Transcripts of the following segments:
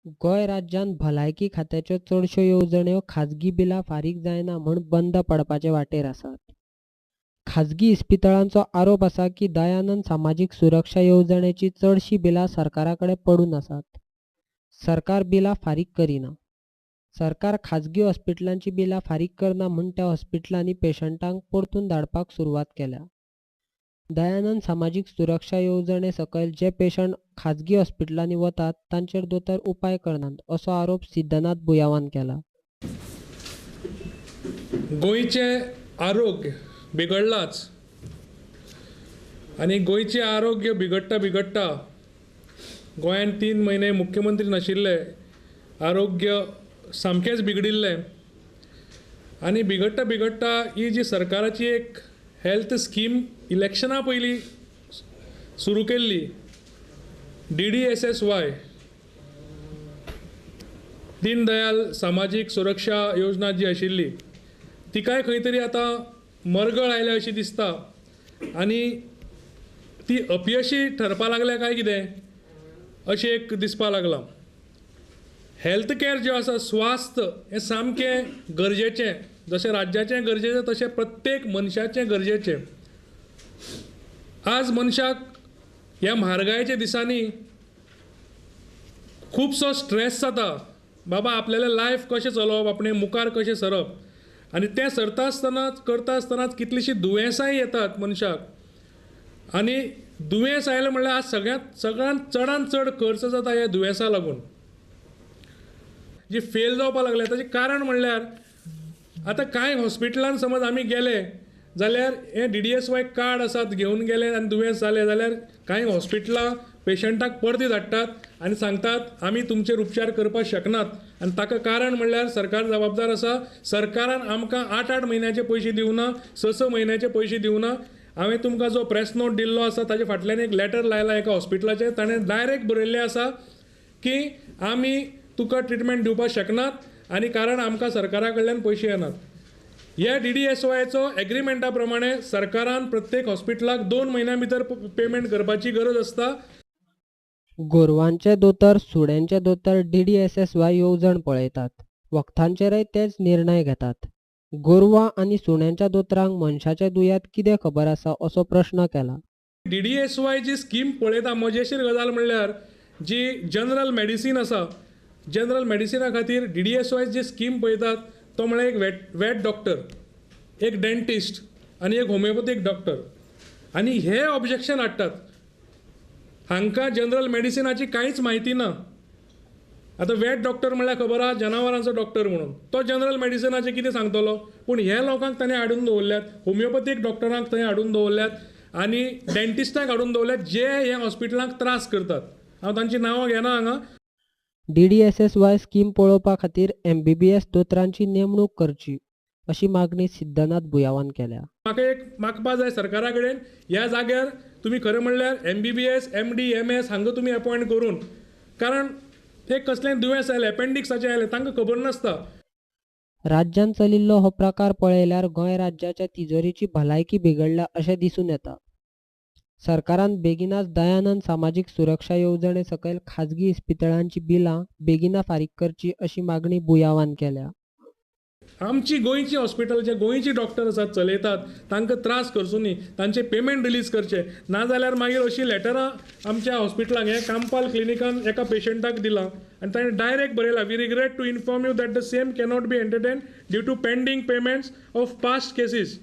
गोंय राज्यांत भलायकी खात्याच्यो चडश्यो येवजण्यो खाजगी बिलां फारीक जायना म्हूण बंद पडपाचे वाटेर आसात. खाजगी इस्पितळांचो आरोप आसा की दयानंद सामाजीक सुरक्षा येवजणेची चडशीं बिलां सरकारा कडेन पडून आसात. सरकार बिलां फारीक करिना. सरकार खाजगी हॉस्पिटलांची बिलां फारीक करना म्हूण त्या हॉस्पिटलांनी पेशंटांक परतून धाडपाक सुरवात केल्या. दयानंद सामाजीक सुरक्षा येवजणे सकयल जे पेशंट खाजगी हॉस्पिटलांनी वतात तांचेर दोतोर उपाय करनात असो आरोप सिद्धनाथ बुयांवान केला. गोंयचें आरोग्य बिगडलाच आनी गोंयचें आरोग्य बिगडटा बिगडटा गोंयांत 3 म्हयने मुख्यमंत्री नाशिल्ले, आरोग्य सामकेंच बिगडिल्लें आनी बिगडटा बिगडटा ही जी सरकाराची एक हेल्थ स्कीम इलेक्शना पयलीं सुरू केल्ली DDSSY Deendayal सामाजीक सुरक्षा योजना जी आशिल्ली तिकाय खंय तरी आतां मरगळ आयल्या अशी दिसता आनी ती अपयशी ठरपा लागल्या काय कितें अशें एक दिसपा लागलां. हेल्थ केअर जें आसा, स्वास्थ्य हें सामकें गरजेचें, जशें राज्याचें गरजेचें तशें प्रत्येक मनशाचें गरजेचें. आज मनशाक ह्या म्हारगायेच्या दिसांनी खुबसो स्ट्रेस जाता, बाबा आपल्यालें लायफ कशें चलोवप, आपणें मुखार कशें सरप, आनी तें सरता आसतनाच करता आसतनाच कितलींशीं दुयेंसांय येतात मनशाक आनी दुयेंस आयलें म्हणल्यार आज सगळ्यांत चडान चड खर्च जाता ह्या दुयेंसा लागून. जी फेल जावपाक लागल्या ताचें कारण म्हणल्यार आतां कांय हॉस्पिटलान समज आमी गेले जाल्यार हें DDSY card आसात घेवन गेले आनी दुयेंस जालें जाल्यार कांय हॉस्पिटलां पेशंटाक परती धाडटात आनी सांगतात आमी तुमचेर उपचार करपाक शकनात आनी ताका कारण म्हणल्यार सरकार जबाबदार आसा. सरकारान आमकां 8-8 म्हयन्याचे पयशे दिवना, 6-6 म्हयन्याचे पयशे दिवना. हांवें तुमकां जो प्रेस नोट दिल्लो आसा ताजे फाटल्यान एक लेटर लायला एका हॉस्पिटलाचें, ताणें डायरेक्ट बरयल्लें आसा की आमी तुका ट्रिटमेंट दिवपाक शकनात आनी कारण आमकां सरकारा कडल्यान पयशे येनात. ह्या DDSYचो एग्रीमेंटा प्रमाणे सरकारान प्रत्येक हॉस्पिटलाक 2 म्हयन्यां भितर पेमेंट करपाची गरज आसता. गोरवांचे दोतोर, सुण्यांचे दोतोर DDSSY येवजण पळयतात, वखदांचेरय तेच निर्णय घेतात. गोरवां आनी सुण्यांच्या दोतोरांक मनशाचे दुयेंत कितें खबर आसा असो प्रश्न केला. DDSY जी स्कीम पळयता, मजेशीर गजाल म्हणल्यार जी जनरल मेडिसीन आसा, जनरल मेडिसिना खातीर DDSY जी स्कीम पळयतात तो म्हळ्यार एक वेट डॉक्टर, एक डेंटिस्ट आनी एक होमिओपॅथीक डॉक्टर, आनी हे ऑब्जेक्शन हाडटात. हांकां जनरल मेडिसिनाची कांयच म्हायती ना. आतां वेट डॉक्टर म्हणल्यार खबर आसा जनावरांचो डॉक्टर म्हणून, तो जनरल मेडिसिनाचें कितें सांगतलो, पूण हे लोकांक ताणें हाडून दवरल्यात, होमिओपॅथीक डॉक्टरांक थंय हाडून दवरल्यात आनी डेंटिस्टांक हाडून दवरल्यात जे हे हॉस्पिटलांक त्रास करतात. हांव तांचीं नांवां घेना हांगा. DDSSY scheme पळोवपा खातीर MBBS दोतोरांची नेमणूक करची अशी मागणी सिद्धनाथ बुयांवान केल्या. म्हाका एक मागपा जाय सरकारा कडेन, ह्या जाग्यार तुमी खरें म्हणल्यार MBBS, MD, MS हांकां तुमी अपॉयंट करून, कारण ते कसलें दुयेंस आयलें, एपेंडिक्साचें आयलें, तांकां खबर नासता. राज्यांत चलिल्लो हो प्रकार पळयल्यार गोंय राज्याच्या तिजोरीची भलायकी बिगडल्या अशें दिसून येता. सरकारान बेगिनाच दयानंद सामाजीक सुरक्षा येवजणे सकयल खाजगी इस्पितळांची बिलां बेगिना फारीक करची अशी मागणी बुयांवान केल्या. आमची गोंयची हॉस्पिटल जे गोंयची डॉक्टर आसात चलयतात तांकां त्रास करचो न्ही, तांचे पेमेंट रिलीज करचे, नाजाल्यार मागीर अशीं लेटरां आमच्या हॉस्पिटलांक, हें कांपाल क्लिनिकान एका पेशंटाक दिलां आनी ताणें डायरेक्ट बरयलां, we regret to inform you that the same cannot be entertain due to pending payments of past cases.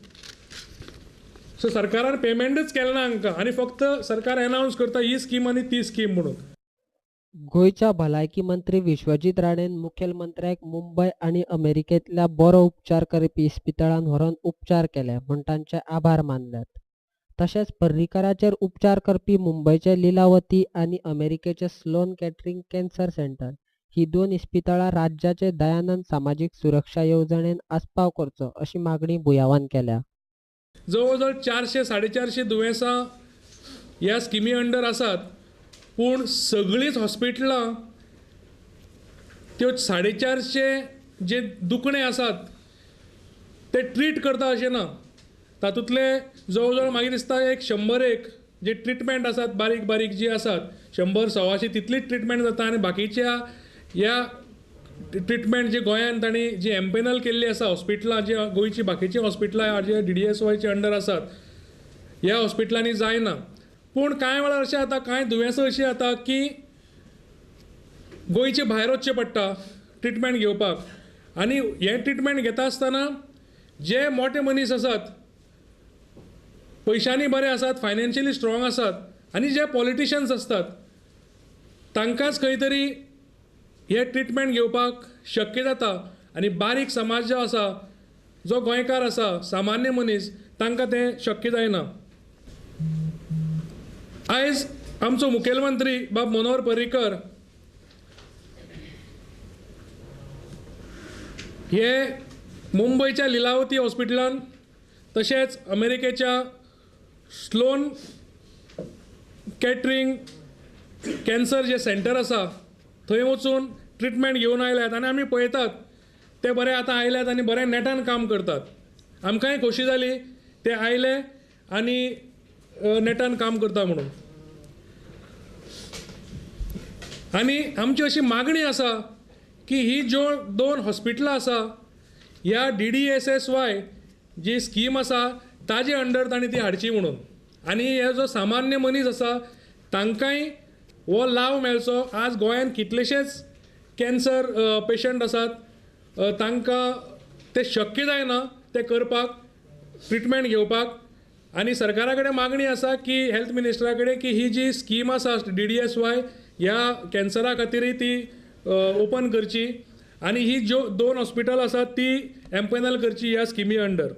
So सरकारान पेमेंटच केलें ना हांकां आनी फक्त सरकार एनावन्स करता ही स्कीम आनी ती स्कीम म्हणून. गोंयच्या भलायकी मंत्री विश्वजीत राणेन मुखेलमंत्र्याक मुंबय आनी अमेरिकेंतल्या बरो उपचार करपी इस्पितळांत व्हरून उपचार केले म्हूण तांचे आभार मानल्यात. तशेंच पर्रीकाराचेर उपचार करपी मुंबयचे लिलावती आनी अमेरिकेचे स्लोन केटरिंग कॅन्सर सेंटर ही 2 इस्पितळां राज्याचे दयानंद सामाजीक सुरक्षा येवजणेन आस्पाव करचो अशी मागणी बुयांवान केल्या. जवळ जवळ 400 450 दुयेंसां ह्या स्किमी अंडर आसात, पूण सगळींच हॉस्पिटलां त्यो 450 जे दुखणे आसात ते ट्रीट करता अशें ना. तातूंतले जवळ जवळ मागीर दिसता एक 101 जे ट्रिटमेंट आसात बारीक बारीक जी आसात 100 125 तितलीच ट्रिटमेंट जाता आनी बाकीच्या ह्या ट्रिटमेंट जी गोंयांत तांणी जी एम्पेनल केल्ली आसा हॉस्पिटलां, जी गोंयची बाकीचीं हॉस्पिटलां जे DDSY under आसात ह्या हॉस्पिटलांनी जायना. पूण कांय वेळार अशें जाता, कांय दुयेंसां अशीं जाता की गोंयचे भायर वचचें पडटा ट्रिटमेंट घेवपाक आनी हें ट्रिटमेंट घेता आसतना जे मोटे मनीस आसात, पयशांनी बरे आसात, फायनान्शियली स्ट्रॉंग आसात आनी जे पॉलिटिशियन्स आसतात तांकांच खंय तरी हे ट्रिटमेंट घेवपाक शक्य जाता आनी बारीक समाज जो आसा, जो गोंयकार आसा, सामान्य मनीस, तांकां तें शक्य जायना. आयज आमचो मुखेलमंत्री बाब मनोहर पर्रीकर हे मुंबयच्या लिलावती हॉस्पिटलान तशेंच अमेरिकेच्या स्लोन कॅटरिंग कॅन्सर जे सेंटर आसा थंय वचून ट्रिटमेंट घेवन आयल्यात आनी आमी पळयतात ते बरे आतां आयल्यात आनी बरे नेटान काम करतात. आमकांय खोशी जाली ते आयले आनी नेटान काम करता म्हणून. आनी आमची अशी मागणी आसा की ही ज्यो दोन हॉस्पिटलां आसा ह्या DDSSY जी स्कीम आसा ताजे अंडर तांणी ती हाडची म्हणून आनी हे जो सामान्य मनीस आसा तांकांय हो लाव मेळचो. आज गोंयांत कितलेशेच कॅन्सर पेशंट आसात, तांकां तें शक्य जायना तें करपाक, ट्रिटमेंट घेवपाक. आनी सरकारा कडेन मागणी आसा की हेल्थ मिनिस्टरा कडेन की ही जी स्कीम आसा DDSY ह्या कॅन्सरा खातीरय ती ओपन करची आनी ही ज्यो दोन हॉस्पिटल आसात ती एम्पेनल करची ह्या स्किमी अंडर.